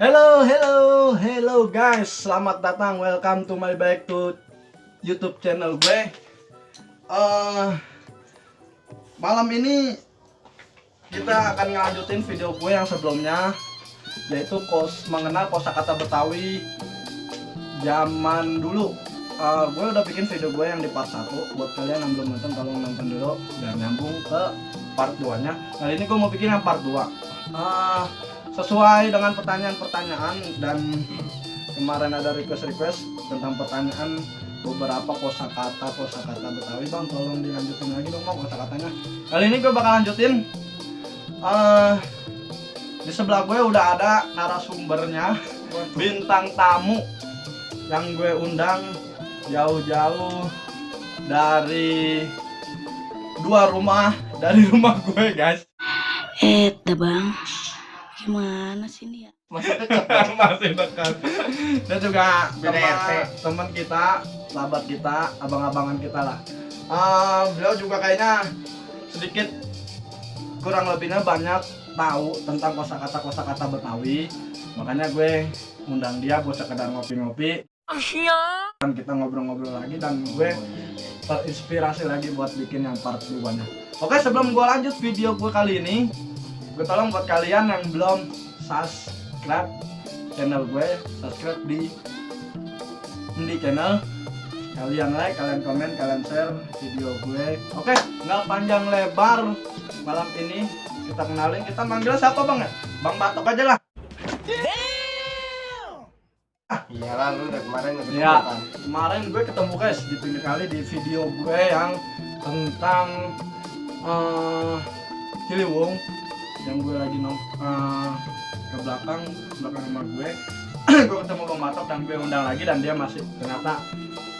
Hello guys, selamat datang, welcome to my back to YouTube channel gue. Malam ini kita akan ngelanjutin video gue yang sebelumnya, yaitu mengenal kosakata Betawi zaman dulu. Gue udah bikin video gue yang di part 1. Buat kalian yang belum nonton, tolong nonton dulu dan nyambung ke part 2 nya. Kali ini gue mau bikin yang part 2 sesuai dengan pertanyaan-pertanyaan, dan kemarin ada request tentang pertanyaan beberapa kosakata Betawi. Bang, tolong dilanjutin lagi dong bang kosakatanya. Kali ini gue bakal lanjutin. Di sebelah gue udah ada narasumbernya, bintang tamu yang gue undang jauh-jauh dari rumah gue guys. Bang, gimana sih ini ya? Masih dekat. Dan juga teman kita, sahabat kita, abang-abangan kita lah. Beliau juga kayaknya sedikit kurang lebihnya banyak tahu tentang kosakata Betawi. Makanya gue undang dia buat sekedar ngopi-ngopi. Dan kita ngobrol-ngobrol lagi, dan gue terinspirasi lagi buat bikin yang part 2-nya. Oke, sebelum gue lanjut video gue kali ini, gue tolong buat kalian yang belum subscribe channel gue, subscribe di channel. Kalian like, kalian komen, kalian share video gue. Oke, nggak panjang lebar, malam ini kita kenalin. Kita manggil siapa bang ya? Bang Batok aja lah. Iya lah, lu udah kemarin ketemu Ya, kan? kemarin gue ketemu guys di pinggir kali di video gue yang tentang Ciliwung, yang gue lagi ke belakang rumah gue. Gue ketemu Bang Batok dan gue undang lagi, dan dia masih ternyata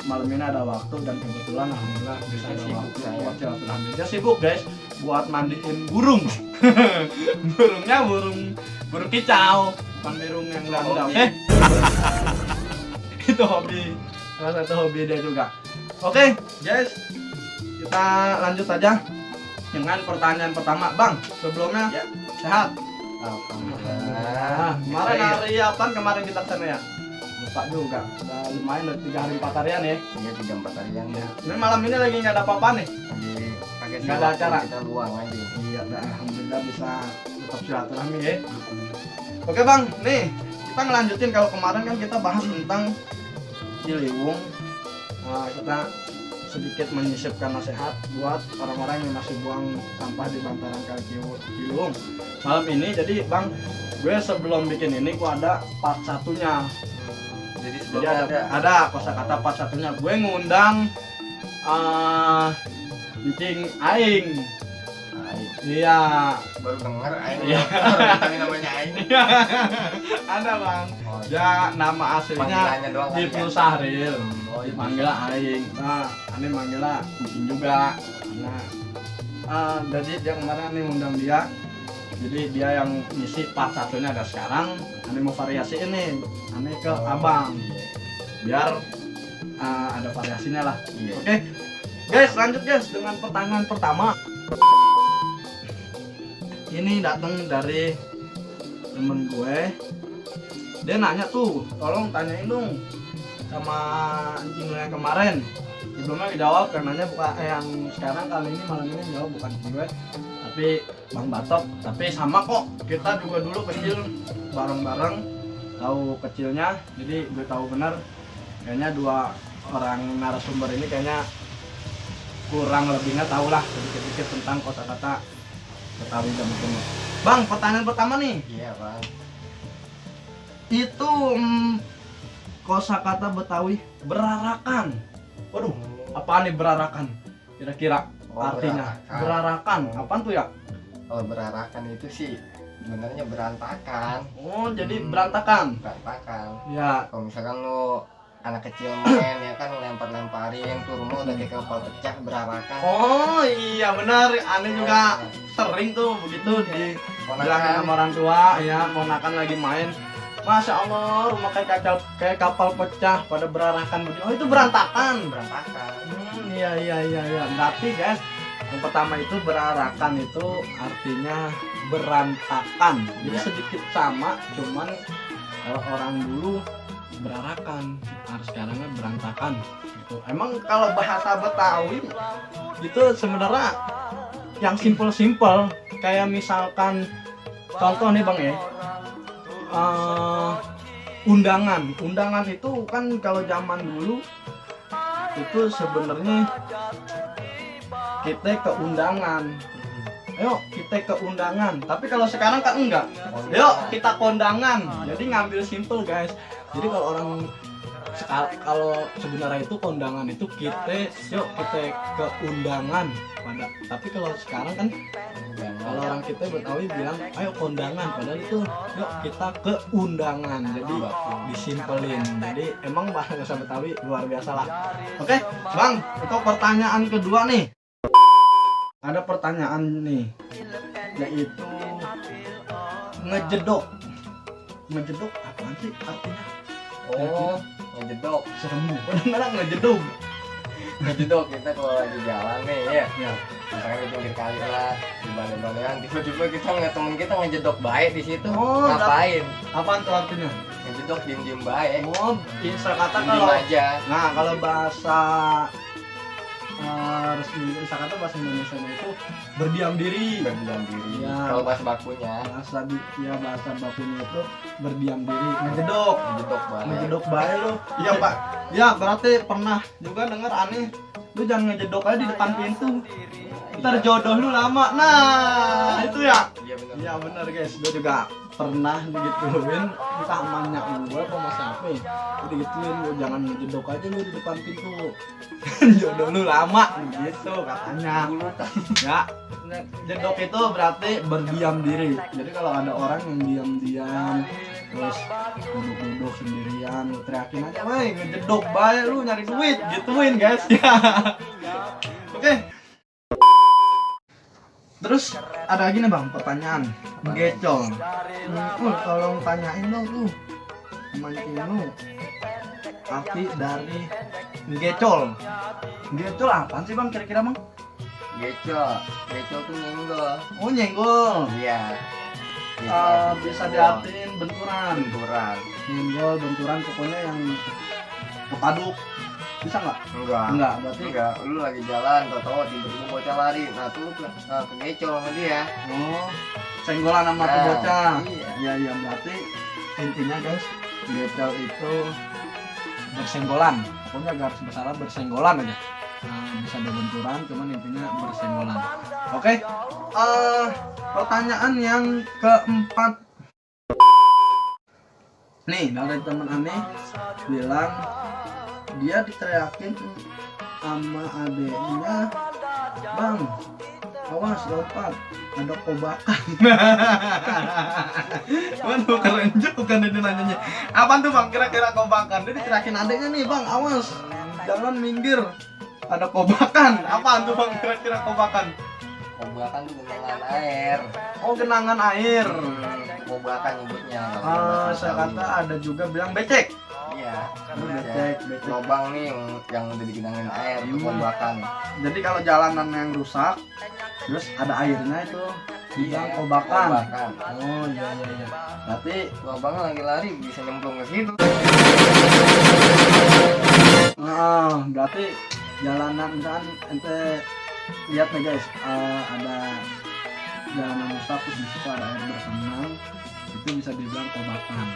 malam ini ada waktu, dan kebetulan alhamdulillah bisa ada waktu buat silaturahmi. Dia sibuk guys buat mandiin burung. Burungnya burung kicau, bukan burung yang gandam. Itu hobi, salah satu hobi dia juga. Oke guys, kita lanjut aja dengan pertanyaan pertama. Bang, sebelumnya Ya. sehat? Alhamdulillah. Kemarin hari apa? Kemarin kita kesana ya? Lupa juga. Udah lumayan, udah 3 hari 4 harian ya. Iya, 3-4 harian ya. Ini malam ini lagi nggak ada apa-apa nih. Lagi pakai Nggak ada acara. kita luang aja. Iya, alhamdulillah bisa tetap silaturahmi ya. Oke bang, nih kita ngelanjutin. Kalau kemarin kan kita bahas tentang Ciliwung. Nah, kita sedikit menyisipkan nasihat buat orang-orang yang masih buang sampah di bantaran kali Ciliwung. Malam ini jadi bang, gue sebelum bikin ini gue ada part 1-nya. Jadi Jadi sebelumnya ada kosakata part 1-nya. Gue ngundang Cing Aing. Iya. baru denger aing. Iya. Orang namanya aing. Ada bang. Oh, Ya nama aslinya panggilannya doang kan, Ibnu ya? Sahril. Oh, Dipanggil Aing. Nah, ini manggilnya Cing juga. Nah, jadi dia kemarin nih ngundang dia. Jadi dia yang ngisi part 1-nya ada sekarang. Ini mau variasi ini. Ini ke abang. Biar ada variasinya lah. Iya. Oke. Guys, lanjut guys dengan pertanyaan pertama. Ini datang dari temen gue. Dia nanya tuh, tolong tanyain dong sama anjing lu yang kemarin. Sebelumnya dijawab, karenanya bukan yang sekarang kali ini malam ini jawab bukan gue, tapi Bang Batok. Tapi sama kok, kita juga dulu kecil bareng-bareng, tahu kecilnya. Jadi gue tahu benar. Kayaknya dua orang narasumber ini kayaknya kurang lebihnya tahu lah sedikit-sedikit tentang kosakata Betawi zaman dulu. Bang, pertanyaan pertama nih. Iya, Bang. Itu kosakata Betawi berarakan. Waduh, apaan nih berarakan? Kira-kira artinya berarakan. Apaan tuh ya? Kalau berarakan itu sih sebenarnya berantakan. Oh, jadi berantakan. Berantakan. Ya, Kalau misalkan lu anak kecil main ya kan lempar-lemparin tuh rumah udah kayak kepala pecah berarakan. oh iya benar. Aneh juga sering tuh begitu dibilangin sama orang tua. Ya, ponakan lagi main. Masya Allah, rumah kayak kapal pecah pada berarakan begitu. Oh, itu berantakan. Iya. Berarti guys, yang pertama itu berarakan itu artinya berantakan. Jadi sedikit sama, cuman Kalau orang dulu berarakan, harus sekarangnya berantakan gitu. Emang kalau bahasa Betawi itu sebenarnya yang simpel-simpel, kayak misalkan contoh nih Bang ya, undangan itu kan kalau zaman dulu itu sebenarnya kita ke undangan, ayo kita ke undangan. Tapi kalau sekarang kan enggak, yuk kita kondangan. Jadi ngambil simple guys. Jadi kalau orang kalau sebenarnya itu kondangan itu kita ke undangan pada. Tapi kalau sekarang kan kalau orang kita Betawi bilang ayo kondangan, padahal itu yuk kita ke undangan. Jadi disimpelin. Jadi emang bahasa Betawi luar biasa lah. Oke Bang, untuk pertanyaan kedua nih, ada pertanyaan nih, yaitu ngejedok apaan sih artinya? Oh, ngejedok. Serem bener ngejedok. Ngejedok kita kalau lagi jalan nih ya. Ya. Misalkan di pinggir kali lah, di balik-balikan, tiba-tiba kita ngeliat temen kita ngejedok baik di situ. Oh, ngapain? Apaan tuh artinya? Ngejedok diem-diem baik. Oh, bisa kata Diem kalau aja. nah kalau bahasa resmi bisa kata bahasa Indonesia itu berdiam diri. Berdiam diri. Ya. Kalau bahasa bakunya, Bahasa bakunya itu berdiam diri, ngejedok. ngejedok baik. Ngejedok baik lu. Iya Pak. Ya berarti pernah juga denger aneh. Lu jangan ngejedok aja di depan pintu. Ntar jodoh lu lama. Nah, itu ya. Iya benar. Iya benar guys. Gue juga pernah digituin entah emaknya gue apa mas apa ya. Gue digituin, lu jangan ngejedok aja lu di depan pintu. Jodoh lu lama gitu katanya. Ya. Jedok itu berarti berdiam diri. Jadi kalau ada orang yang diam-diam terus duduk-duduk sendirian, lu teriakin aja, "Woi, ngejedok bae lu nyari duit." Gituin, guys. Ya. Oke. Terus ada lagi nih Bang, pertanyaan. Gecol. Tolong tanyain dong tuh. Mancing lu. Arti dari gecol. Gecol apaan sih Bang kira-kira Bang? Gecol tuh nyenggol. Oh nyenggol. Iya. Bisa diartiin benturan. Nyenggol, benturan, pokoknya yang kepaduk. Bisa nggak? Enggak, berarti enggak. Lu lagi jalan, tau-tau tiba-tiba bocah lari. Nah, tuh lu kegecol sama dia. oh senggolan sama tuh bocah. Iya. Iya, berarti intinya guys, gecol itu bersenggolan. Pokoknya garis besarnya bersenggolan aja. Bisa ada benturan, cuman intinya bersenggolan. Oke. Pertanyaan yang keempat. Nih, dari teman aneh bilang dia diteriakin sama adeknya, "Bang, awas lompat, ada kobakan." Waduh, keren juga ini nanyanya. Apaan tuh Bang kira-kira kobakan? Dia diteriakin adeknya nih, "Bang, awas, jangan minggir, ada kobakan." Apaan tuh Bang kira-kira kobakan? Kobakan tuh genangan air. Oh, genangan air. Kobakan nyebutnya. Saya kata ada juga bilang becek. Iya. Becek. Lobang nih yang udah digenangin air tuh kobakan. Jadi kalau jalanan yang rusak, terus ada airnya itu bilang kobakan. Oh iya. Berarti Lobangnya lagi lari bisa nyemplung ke situ. berarti jalanan misalkan ente lihat nih guys, ada jalanan rusak terus di situ ada air bersembang, itu bisa dibilang kobakan.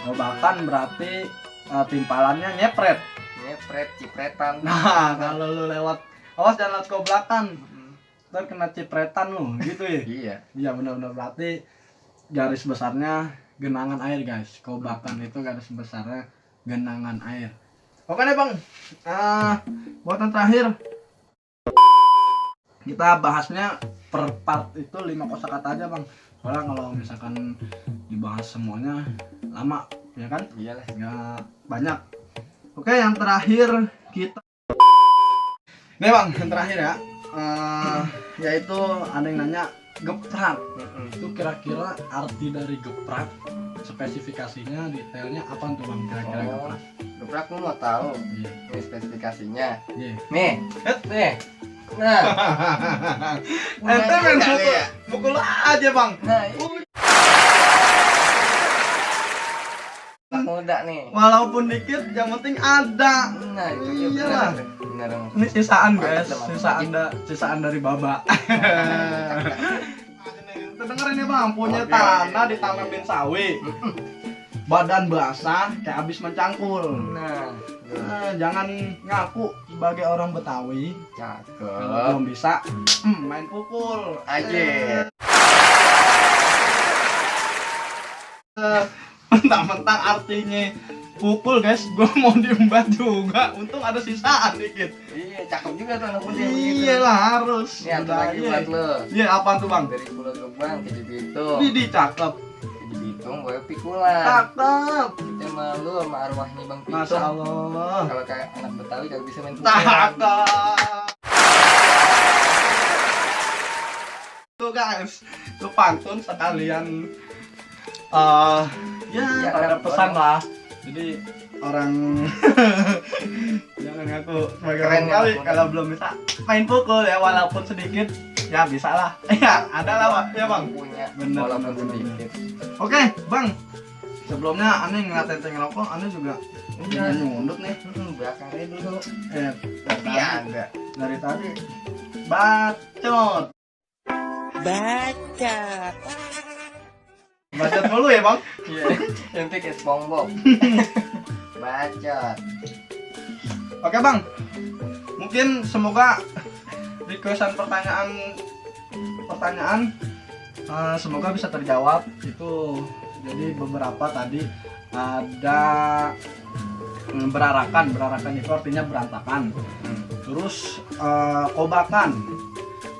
Kobakan berarti timpalannya nyepret. Cipretan. Nah, kalau lu lewat, awas jangan lewat kobakan. Ntar kena cipretan lu, gitu ya. Iya. Iya benar-benar, berarti garis besarnya genangan air guys. Kobakan itu garis besarnya genangan air. Oke nih Bang, buatan terakhir kita bahasnya per part itu 5 kosakata aja Bang. Soalnya kalau misalkan dibahas semuanya lama, ya kan? Iyalah. Nggak banyak. Oke, yang terakhir kita nih Bang, yang terakhir ya, yaitu ada yang nanya geprak. Itu kira-kira arti dari geprak, spesifikasinya, detailnya apa tuh Bang kira-kira geprak? Geprak lu mau tahu? Iya. Ini spesifikasinya. Iya. Nih. Nah. Ente main mukul, ya? mukul aja Bang. Nah, muda nih. Walaupun dikit, yang penting ada. Nah, itu ya Iyalah. benar. Ini sisaan guys, sisaan dari baba. Kita dengerin ya bang, punya Oke. tanah ditanamin sawi, badan basah kayak abis mencangkul. Nah, Jangan ngaku sebagai orang Betawi cakep. kalau belum bisa main pukul Aja. mentang-mentang artinya pukul guys, gue mau diembat juga. Untung ada sisaan dikit. Iya, cakep juga tuh anak putih begitu. Iyalah harus. Nih, ada lagi buat lo. Iya apa tuh bang? Dari Pulau Gebang ke Bitung. Ini cakep. Di Bitung gue pikulan. Cakep. Kita malu sama arwahnya Bang Pitung. Masya Allah. Kalau kayak anak Betawi kagak bisa main pukul. Cakep. Tuh guys, tuh pantun sekalian ya Ya, ada orang- pesan lah. Jadi orang jangan ngaku sebagai Keren orang ya, Betawi Bang. kalau belum bisa main pukul ya walaupun sedikit ya bisa lah. Ya ada lah Pak. Ya bang. Punya Bener, walaupun bener, bener. sedikit. Oke bang. Sebelumnya aneh ngeliatin teh ngerokok, aneh juga Iya. nyundut nih. Belakangnya dulu. Tapi Dari ada. dari tadi bacot. Bacot mulu ya bang. Iya. Nanti kayak SpongeBob. Bacot. Oke bang, mungkin semoga requestan pertanyaan semoga bisa terjawab. Itu jadi beberapa tadi ada berarakan itu artinya berantakan. Terus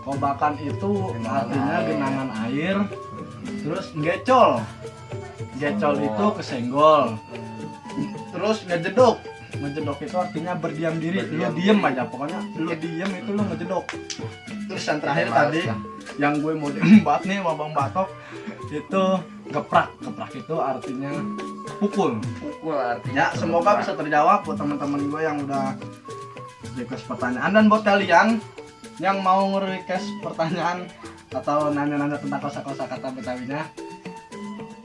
kobakan itu Genangan artinya air. genangan air. Terus gecol itu kesenggol. Terus ngejedok itu artinya berdiam diri. Lu Berdiam diem diri. aja, pokoknya lu diem itu lu ngejedok. Terus yang terakhir Males tadi lah. yang gue mau diembat nih sama Bang Batok itu geprak itu artinya pukul. Pukul artinya. Ya semoga bisa terjawab buat teman-teman gue yang udah request pertanyaan, dan buat kalian yang mau request pertanyaan atau nanya-nanya tentang kosa-kosa kata Betawinya,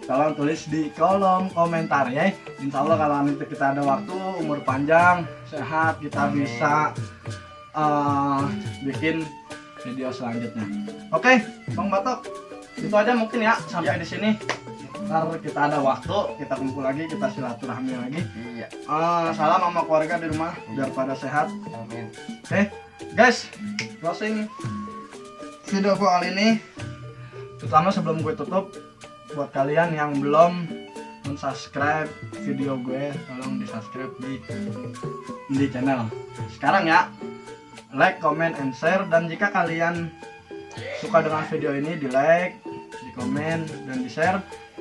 tolong tulis di kolom komentar ya. Insya Allah kalau nanti kita ada waktu, umur panjang, sehat, kita Amin. bisa bikin video selanjutnya. Oke, Bang Batok, itu aja mungkin ya sampai di sini. Ntar kita ada waktu, kita kumpul lagi, kita silaturahmi lagi. Iya. Salam sama keluarga di rumah biar pada sehat. Amin. Oke, guys, closing video gue kali ini. Terutama sebelum gue tutup, buat kalian yang belum subscribe video gue, tolong di subscribe di channel sekarang ya. Like, comment, and share. Dan jika kalian suka dengan video ini, di like, di komen, dan di share.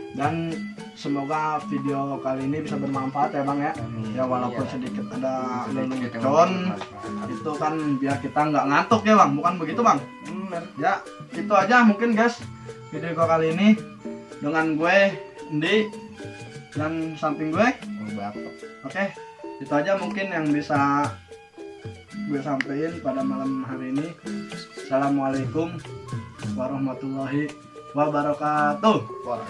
Dan semoga video kali ini bisa bermanfaat ya bang ya. Amin. Ya walaupun Iya. sedikit ada Sedikit yang lelucon, bermanfaat. itu kan biar kita nggak ngantuk ya bang, bukan begitu bang? Bener. Ya itu aja mungkin guys video gue kali ini dengan gue Endi dan samping gue. Bapak. Oke, itu aja mungkin yang bisa gue sampaikan pada malam hari ini. Assalamualaikum warahmatullahi wabarakatuh. Wah.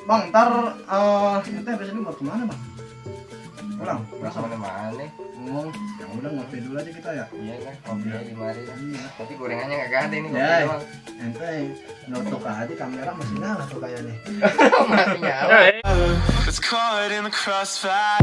Bang, ntar nanti habis ini mau kemana bang? Pulang? Nggak kemana-mana. Oh, ya udah ngopi dulu aja kita ya. Iya kan, ngobrol di mari. Iya. Tapi gorengannya nggak ada ini ngopi Ya, doang. ente nutup aja kamera masih nyala tuh kayaknya. Masih nyala. It's caught in the crossfire.